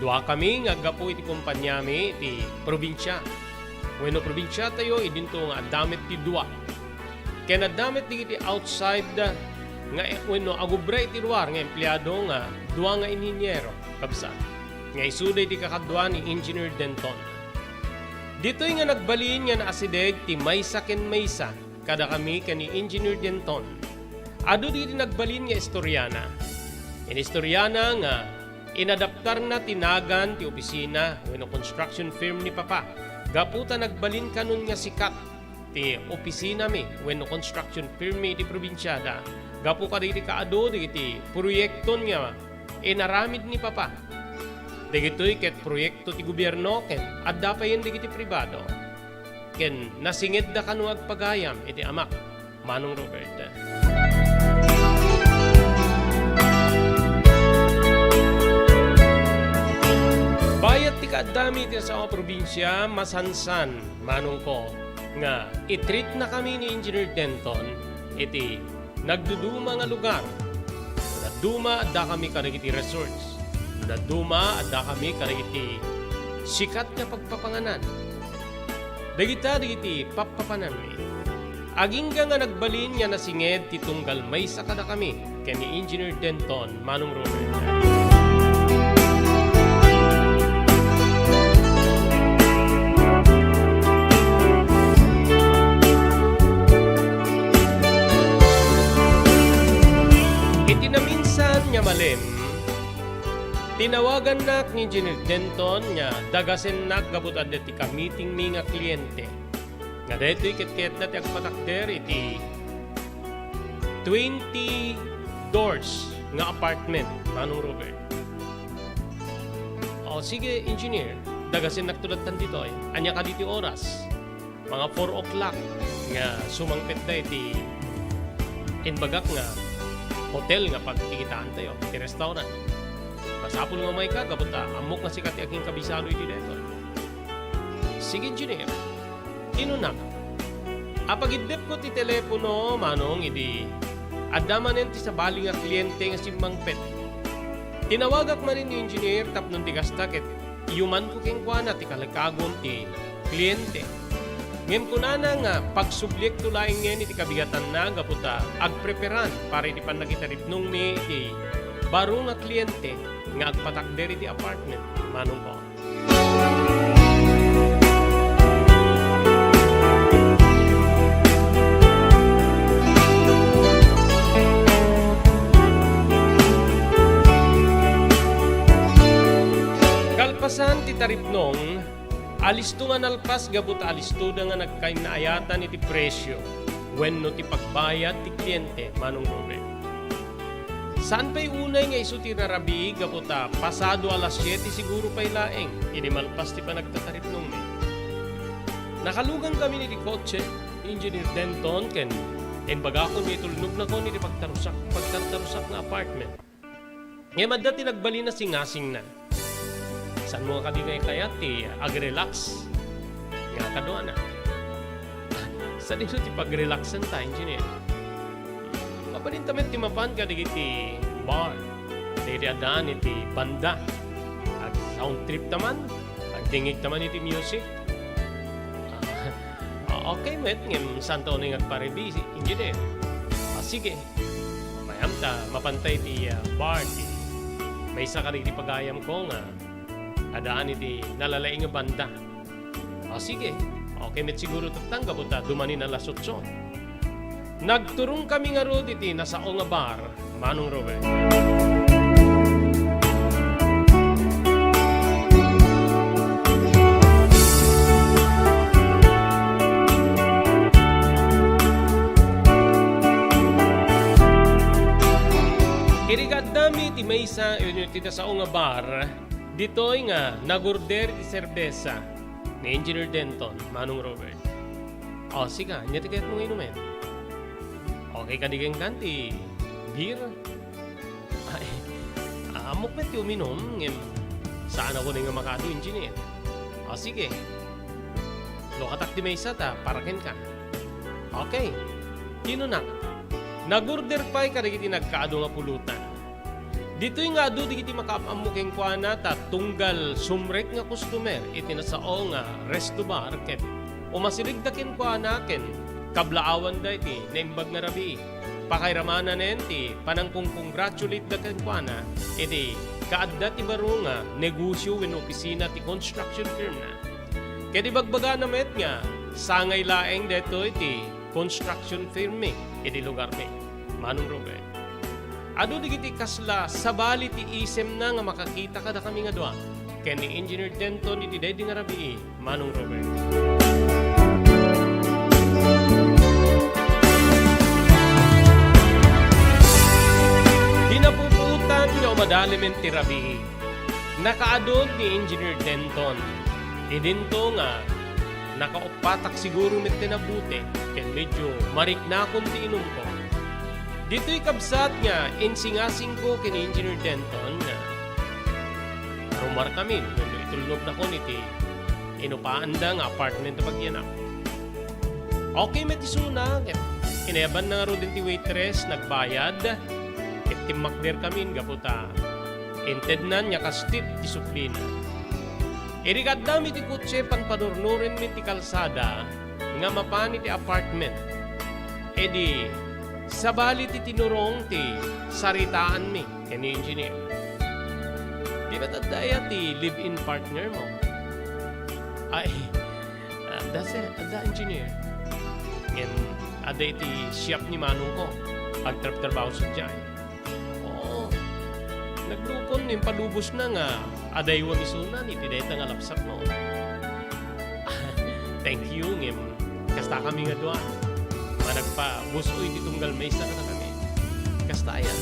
Dua kami nga aggapu iti kompaniami iti probinsia. Wenno probinsiatayo, idinto nga adda met ti dua. Ken adda met dagiti outside nga, wenno agubra iti luar nga empleado nga dua nga inhiniero, kabsat. Nga isuda iti kakadua ni Engineer Denton. Ditoy nga nagbalin nga naasideg ti maysa ken maysa kadakami ken ni Engineer Denton. Adu dagiti nagbalin nga istoriana. Inistoriana nga inadaptarna ti nagan ti opisina wenno construction firm ni Papa gapu ta nagbalin kanon nga sikat ti opisinami wenno construction firmmi iti probinsiada gapu kadagiti kaadu dagiti proyekton nga inaramid ni Papa. Dagitoy ket proyekto ti gobierno ken adda payen dagiti pribado. Ken nasingedda kano agpagayam iti amak, Manong Robert. Bayat ti kaaddami iti nasao a probinsia, masansan, manongko, nga itreatnakami ni Engineer Denton iti nagduduma nga lugar. Dadduma, addakami kadagiti resorts. Dadduma, addakami kadagiti sikat nga pagpapanganan. Dagita dagiti pappapananmi. Agingga nga nagbalin nga nasinged ti tunggal maysa kadakami ken ni Engineer Denton, Manong Robert. Iti naminsan nga malem, tinawagannak ni Engineer Denton nga dagasennak gapu ta adda ti kamitingmi nga kliente. Nga daytoy ket kayatna ti agpatakder iti twenty doors nga apartment, Manong Robert. O, sige, engineer, dagasennakto lattan ditoy. Ania kadi ti oras? Mga four o'clock nga sumangpetda iti imbagak nga hotel nga pagkikitaantayo, iti restaurant. Masapul nga umayka, gapu ta ammok nga sika ti agingkabisado iti daytoy. Sige, engineer. Tinunak. Apagiddepko ti telepono, manong, idi adda manen ti sabali nga kliente nga simmangpet. Tinawagak manen ni engineer tapno ti kasta ket iyumanko kenkuana ti kalkagum ti kliente. Ngem kunana nga pagsubliekto laengen iti kabigatanna gapu ta agpreparan para iti pannakitaripnongmi iti baro nga kliente nga agpatakder iti apartment, manongko. Kalpasan ti taripnong, alisto nga nalpas gapu ta alistoda nga nagkainnaayatan iti presio wenno ti pagbayad ti kliente, Manong Robert. Saan pay unay nga isu ti rarabii gapu ta pasado alas siete siguro pay laeng idi malpas ti panagtataripnongmi. Nakalugankamin iti kotse, Engineer Denton, ken imbagakon nga itulnognakon iti pagtarusak, pagtartarusak nga apartment. Ngem adda ti nagbalin a singasingna. Saan mo nga kadi nga ikayat ti agrelax nga kaduana? Sadino ti pagrelaxanta, engineer? Mabalinta met ti mapan kadagiti bar, dagiti addaan iti banda. Ag-sound trip ta man, agdingngeg ta man iti music. Ah, ah, okay met, ngem saanta unay nga agparidi, engineer? Ah, sige. Mayam ta mapantay ti, ah, bar ti maysa kadagiti pagayamko nga addaan iti nalalaing nga banda. Ah, sige. Okay met siguro tattang gapu ta dumanin alas otso. Nagturongkami ngarud iti nasao nga bar, Manong Robert. Irigaddami ti maysa, iti nasao nga bar, Ditoy nga nag-order ti serbesa ni Engineer Denton, Manong Robert. O, sika, ania ti kayatmo nga inumen? Okay kadi kenka ti beer? Ay, ammok met ti uminum, ngem saanakon nga makaadu, Engineer. O, sige. Lukatak ti maysa ta para kenka. Okay. Tinunak. Nag-order pay kadagiti nagkaadu nga pulutan. Ditoy nga adu dagiti makaam-ammo kenkuana ta tunggal sumrek nga customer iti nasao nga resto bar ket umasirigda kenkuana ken kablaawanda iti naimbag nga rabii. Pakairamananen ti panangkong-congratulate-da kenkuana iti kaadda ti baro nga negosio wenno opisina ti construction firm-na. Ket ibagbagana met nga sangay laeng daytoy ti construction firm-mi iti lugar-mi, Manong Robert. Adu dagiti kasla sabali ti isemna nga makakita kadakami nga dua ken ni Engineer Denton iti daydi nga rabii, Manong Robert. Di napupuotan nga umadalimen ti rabii, nakaadun ni Engineer Denton. Idinto nga nakauppatak siguro met ti nabute ken medyo mariknakon ti inumko. Ditoy kabsat nga insingasingko ken ni Engineer Denton nga rumarkamin wenno itulnogdakon iti inupaanda nga apartment a pagyanak. Okay met isuna, ket inayabanna ngaruden ti waitress, nagbayad, ket timmakderkamin gapu ta intednan nga kastit ti suplina. Idi kaaddami ti kotse, panpadurnurenmi ti kalsada nga mapan iti apartment. Idi sabali ti tinurong ti saritaanmi ken ni Engineer. Di met adda aya ti live-in partner mo? Ay, adda, sir. Adda, Engineer. Ngem, adda iti shop ni manongko. Agtrabtrabaho sadiay. Oo. Naglukon, impalubosna nga adaywan isuna iti dayta nga lapsakmo. Thank you, ngem kastakami nga dua. Managpabus-oy ti tunggal maysa kadakami. Kasta aya.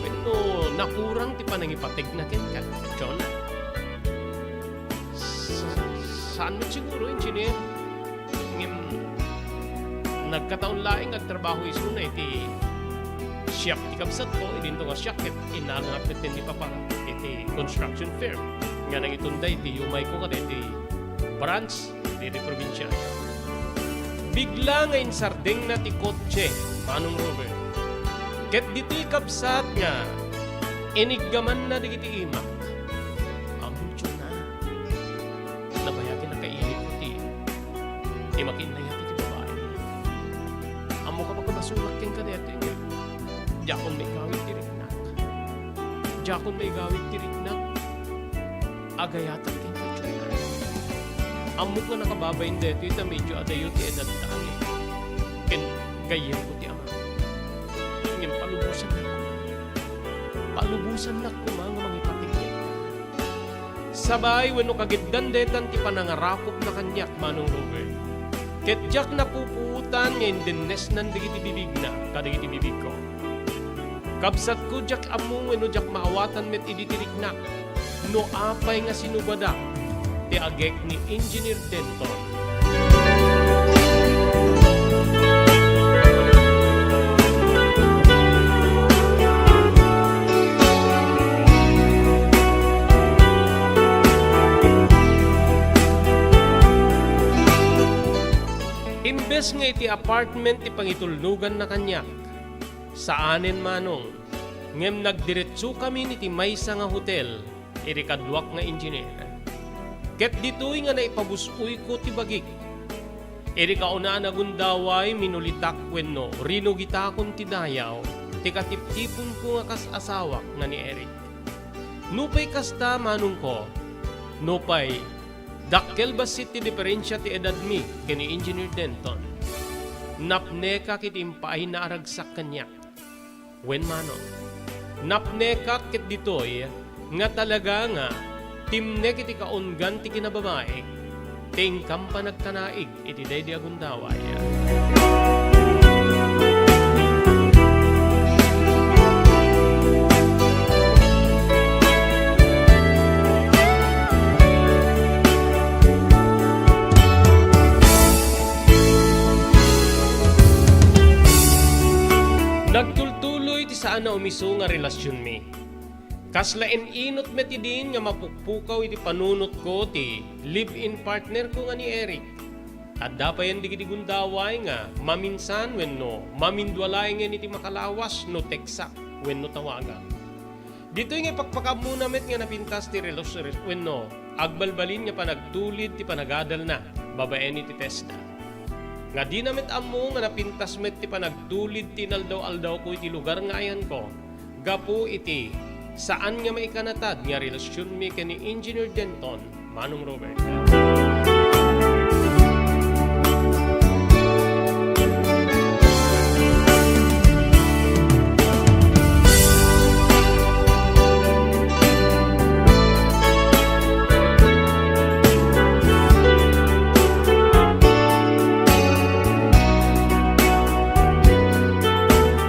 Wenno nakurang ti panangipategna kenka, Jonah? Sa-, saan met siguro, Engineer? Ngem, nagkataon laeng nga agtrabaho isuna iti shop ti kabsatko, idinto nga shop ket inalnak met ni Papa iti construction firm nga nangitunda iti umayko kadaydi branch ditoy probinsia. Bigla nga insardengna ti kotse, Manong Robert. Ket ditoy kabsat nga iniggamanna dagiti imak. Ammok, Jonah. Nabayagen a kailitko ti, ti makinnayat iti babai. Ammok a makabasolak kenka daytoy nga diakon maigawid ti riknak. Diakon maigawid ti riknak. Agayatak kenka, Jonah. Ammok nga nakababain daytoy ta medyo adayo ti edadta, ket gayyemko ti ama. Ngem palubosannak koma. Palubosannak koma nga mangipatik kenka. Sabali wenno kagiddan daytan ti panangarakupna kaniak, Manong Robert. Ket diak napupuotan nga indennesnan dagiti bibigna kadagiti bibigko. Kabsatko, diak ammo wenno diak maawatan met idi ti riknak no apay nga sinubadak ti agek ni Engineer Denton. Imbes nga iti apartment ti pangitulnoganna kaniak, saanen, Manong, ngem nagdiretsokamin iti maysa nga hotel iti kaduak nga engineer. Ket ditoy nga naipabus-oyko ti bagik. Iti kauna a nagundaway, minulitak wenno rinugitakon ti dayaw ti katiptiponko nga kas asawak nga ni Eric. Nupay kasta, manongko, nupay dakkel bassit ti diferensia ti edadmi ken ni Engineer Denton, napnekak iti impaayna a ragsak kaniak. Wen, manong, napnekak ket ditoy nga talaga nga timnek iti kaunggan ti kinababaik ti inkam panagkanaig iti daydi a gundaway. saan a umisu nga relasionmi. Kasla in-inut met idin nga mapukpukaw iti panunotko ti live-in partnerko nga ni Eric. Adda payen dagiti gundaway nga maminsan wenno mamindua laengen iti makalawas no teksak wenno tawagak. Ditoy nga ipakpakaammonak met nga napintas ti relos-, wenno agbalbalin nga panagtulid ti panagadalna babaen iti testda. Nga dina met ammo nga napintas met ti panagtulid ti inaldaw-aldawko iti lugar nga ayanko gapu iti saan nga maikanatad nga relasionmi ken ni Engineer Denton. Manong Robert.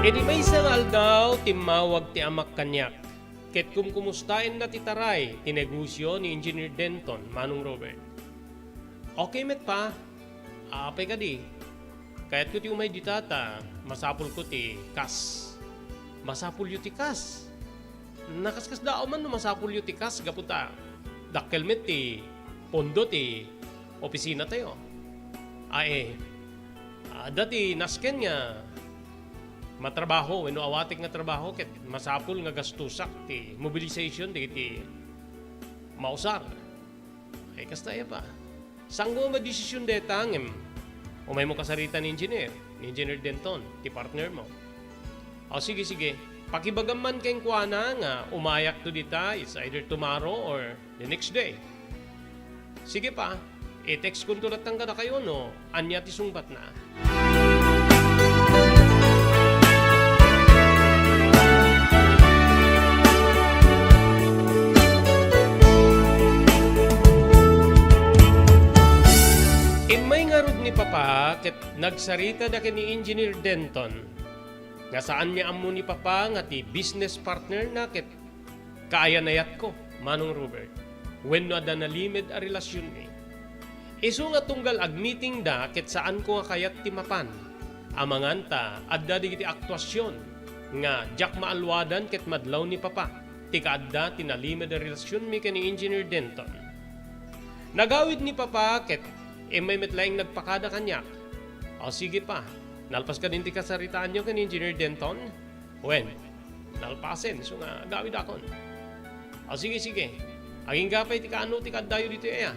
Iti maysa nga aldaw, timmawag ti amak kaniak. Ket kumkumustaenna ti taray ti negosio ni Engineer Denton, Manong Robert. Okay met, Pa. Apay kadi? Kayatko ti umay dita ta masapulko ti kas. Masapulyo ti kas? Nakaskasdaaw man no masapulyo ti kas gapu ta dakkel met ti pondo ti opisinatayo. Ay, adda ti nasken nga matrabaho wenno awatek nga trabaho ket masapul nga gastusak ti mobilization dagiti mausar. Ay, kasta aya, Pa. Saanko nga madesisyon dayta ngem umaymo kasarita ni Engineer, ni Engineer Denton, ti partnermo. O, sige, sige. Pakibagam man kenkuana nga umayakto dita, it's either tomorrow or the next day. Sige, Pa, i-textkonto latta kadakayo no ania ti sungbatna. Immay ngarud ni Papa ket nagsaritada ken ni Engineer Denton nga saan nga ammo ni Papa nga ti business partnerna ket kaayanayatko, Manong Robert, wenno adda nalimed a relasionmi. Isu nga tunggal agmitingda ket saanko nga kayat ti mapan. Amangan ta adda dagiti aktuasion nga diak maalwadan ket madlaw ni Papa ti kaadda ti nalimed a relasionmi ken ni Engineer Denton. Nagawid ni Papa ket immay met laeng nagpakada kaniak. O sige, Pa, nalpas kadin ti kasaritaanyo ken ni Engineer Denton? Wen, nalpasen, isu nga agawidakon. O, sige, sige. Agingga pay ti kaano ti kaaddayo ditoy aya?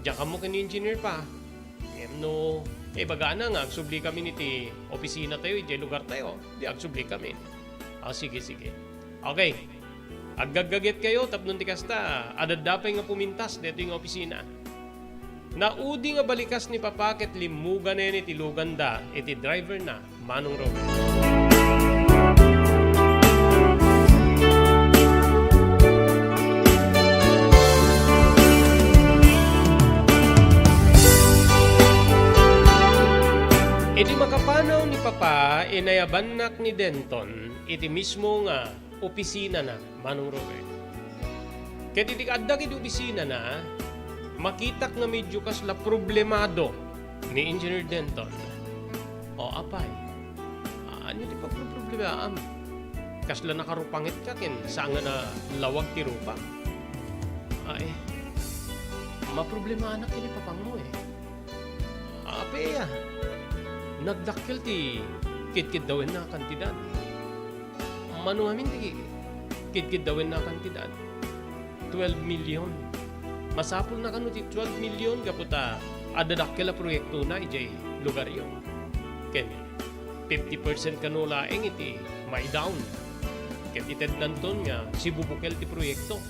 Diak ammo ken ni Engineer, Pa. Ngem no ibagana nga agsublikamin iti opisinatayo idiay lugartayo, di agsublikamin. O, sige, sige. Okay. Aggaggagetkayo tapno ti kasta, adda pay nga pumintas daytoy nga opisina. Naudi nga balikas ni Papa ket limmuganen iti luganda iti driverna, Manong Robert. Idi makapanaw ni Papa, inayabannak ni Denton iti mismo nga opisinana, Manong Robert. Ket idi adda iti opisinana, makitak nga medyo kasla problemado ni Engineer Denton. O, apay, ania ti pagproblemaam? Kasla nakarupangetka ken saan nga nalawag ti rupa? Ay, maproblemaanak ken ni Papangmo, eh. Apay aya, nagdakkel ti kidkiddawenna a kantidad. Mano ngamin ti kidkiddawenna a kantidad? Twelve million. Masapulna kano ti twelve million gapu ta adda dakkel a proyektona idiay lugaryo. Ken fifty percent kano laeng iti maidawn. Ket itednanton nga sibubukel ti proyekto.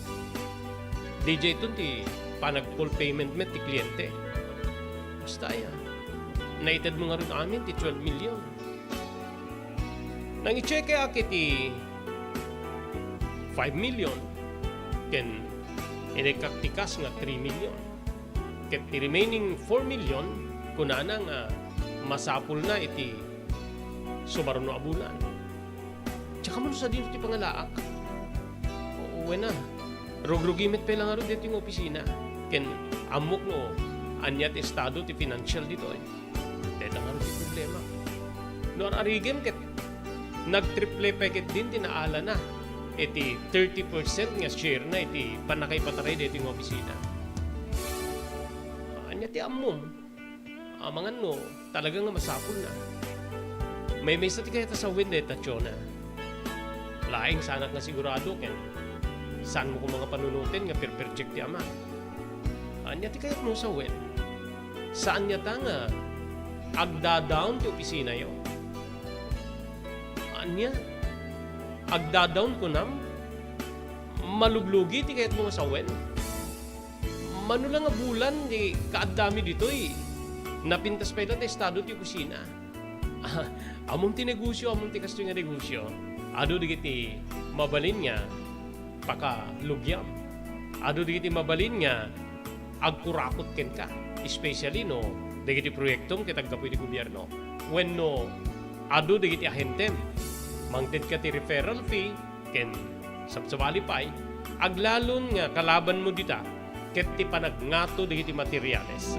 Dijayton ti panag-full payment met ti kliente. Kasta aya, naitedmo ngarud amin ti twelve million. Nangichekayak iti five million, ken inekkak ti kas nga three million. Ket ti remaining four million, kunana nga masapulna iti sumaruno a bulan. Diak ammo no sadino ti pangalaak. O, wen a, rugrugi met pay la ngarud ditoy nga opisina. Ken ammok no ania ti estado ti financial ditoy. Dayta ngarud ti problema. No ar-arigem ket Nagtriple pay ketdin ti naalana iti thirty percent nga share na iti pannakaipataray daytoy nga opisina. Ania ti ammom? Amangan no talaga nga masapulna. Maymaysa ti kayat a sawen dayta, Chona. Laeng saanak nga sigurado ken saanmo koma nga panunoten nga perperjek ti ama. Ania ti kayatmo sawen? Saan ngata nga agdadaon ti opisinayo? Ania? Agdadaon kunam? Maluglugi ti kayatmo nga sawen? Mano la nga bulan ti kaaddami ditoy? Napintas pay la ti estado ti opisina. Ammom ti negosyo, ammom ti kastoy nga negosyo. Adu dagiti mabalin nga pakalugiam. Adu dagiti mabalin nga agkurakot kenka, especially no dagiti proyektom ket aggapu iti gobierno. Wenno adu dagiti ahentem, mangtedka ti referral fee, ken sabsabali pay, aglalon nga kalabanmo dita ket ti panagngato dagiti materiales.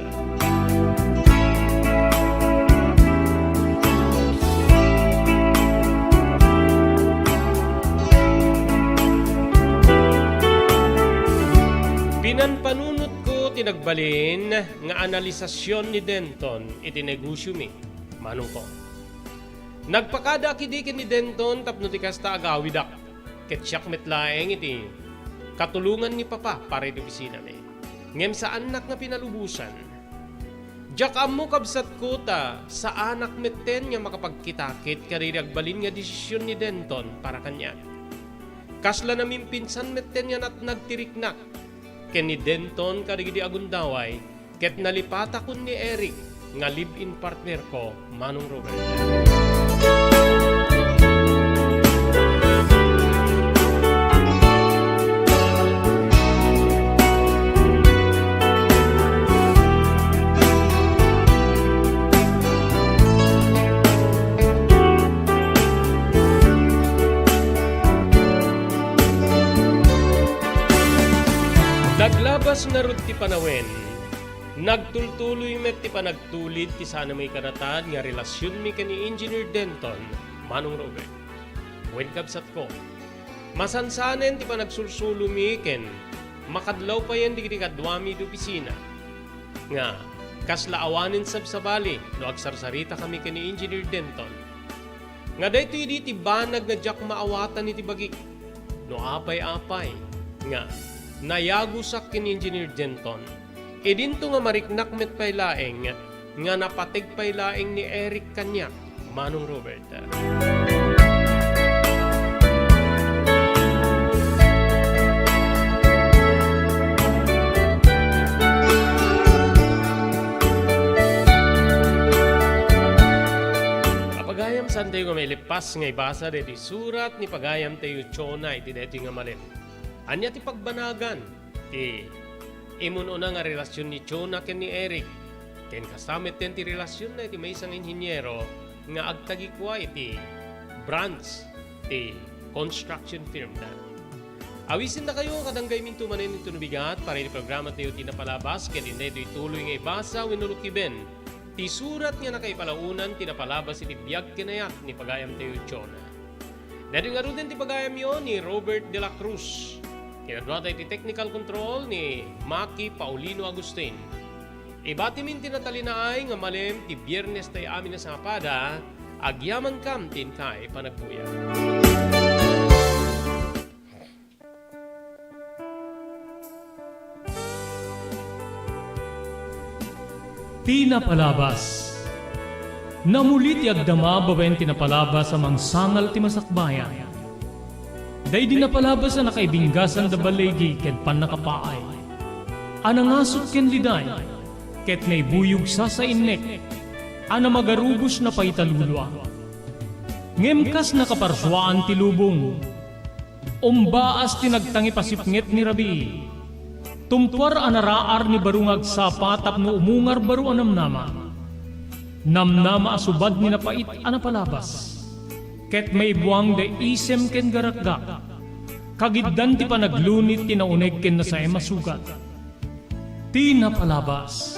Pinanpanunotko ti nagbalin nga analisasion ni Denton iti negosiomi, manongko. Nagpakada ketdi ken ni Denton tapno ti kasta agawidak, ket siak met laeng iti katulongan ni Papa para iti opisinami. Ngem saannak nga pinalubosan. Diak ammo, kabsatko, ta saanak metten nga makapagkitakit kadagiti agbalin nga desision ni Denton para kaniak. Kasla namimpinsan metten nga natnag ti riknak ken ni Denton kadagidi agundaway, ket nalipatakon ni Eric nga live-in partnerko, Manong Robert. Naglabas ngarud ti panawen, nagtultuloy met ti panagtulid ti saan a maikadatad nga relasionmi ken ni Engineer Denton, Manong Robert. Wen, kabsatko, masansanen ti panagsulsulomi ken makadlaw payen dagiti kaduami iti opisina nga kasla awanen sabsabali no agsarsaritakami ken ni Engineer Denton. Nga daytoy idi ti banag nga diak maawatan iti bagik. No apay-apay nga nayagusak ken Engineer Denton, idinto nga mariknak met pay laeng nga napateg pay laeng ni Eric kaniak, Manong Robert. Pagayam, saantayo nga mailippas nga ibasa daytoy surat ni pagayamtayo Chona iti daytoy nga malem. Ania ti pagbanagan ti imun-una nga relasion ni Chona ken ni Eric? Ken kasta metten ti relasionna iti maysa nga inhiniero nga agtagikua iti branch ti construction firm na. Awisendakayo, kadanggayminto manen inton bigat, para iti programatayo ti napalabas, ket inday ituloy nga ibasa wenno lukiben ti surat nga nakaipalaonan ti napalabas iti biag ken ayat ni pagayamtayo Chona. Daytoy ngaruden ti pagayamyo ni Robert de la Cruz. Kinaduata iti technical control ni Maki Paulino Agustin. Ibatimin ti natalinaay nga malem ti Biernes tayo amin a sangapada, agyamankam ti inkay panagbuya. Ti napalabas. Namuli ti agdama babaen ti napalabas a mangsangal ti masakbayan. Daydi napalabas a nakaibinggasan da baligi ken pannakapaay. A nangasut ken liday, ket naibuyog sasainnek, a namagarubos napaita lulua. Ngem kas nakaparsuaan ti lubong, umbaas ti nagtangipasipnget ni rabii. Tumpuar a naraar ni baro nga agsapa tapno umungar baro a namnama. Namnama a subad ni napait a napalabas. Ket maibuang da isem ken garakgak. Kagiddan ti panaglunit ti nauneg ken nasaem a sugat. Ti napalabas.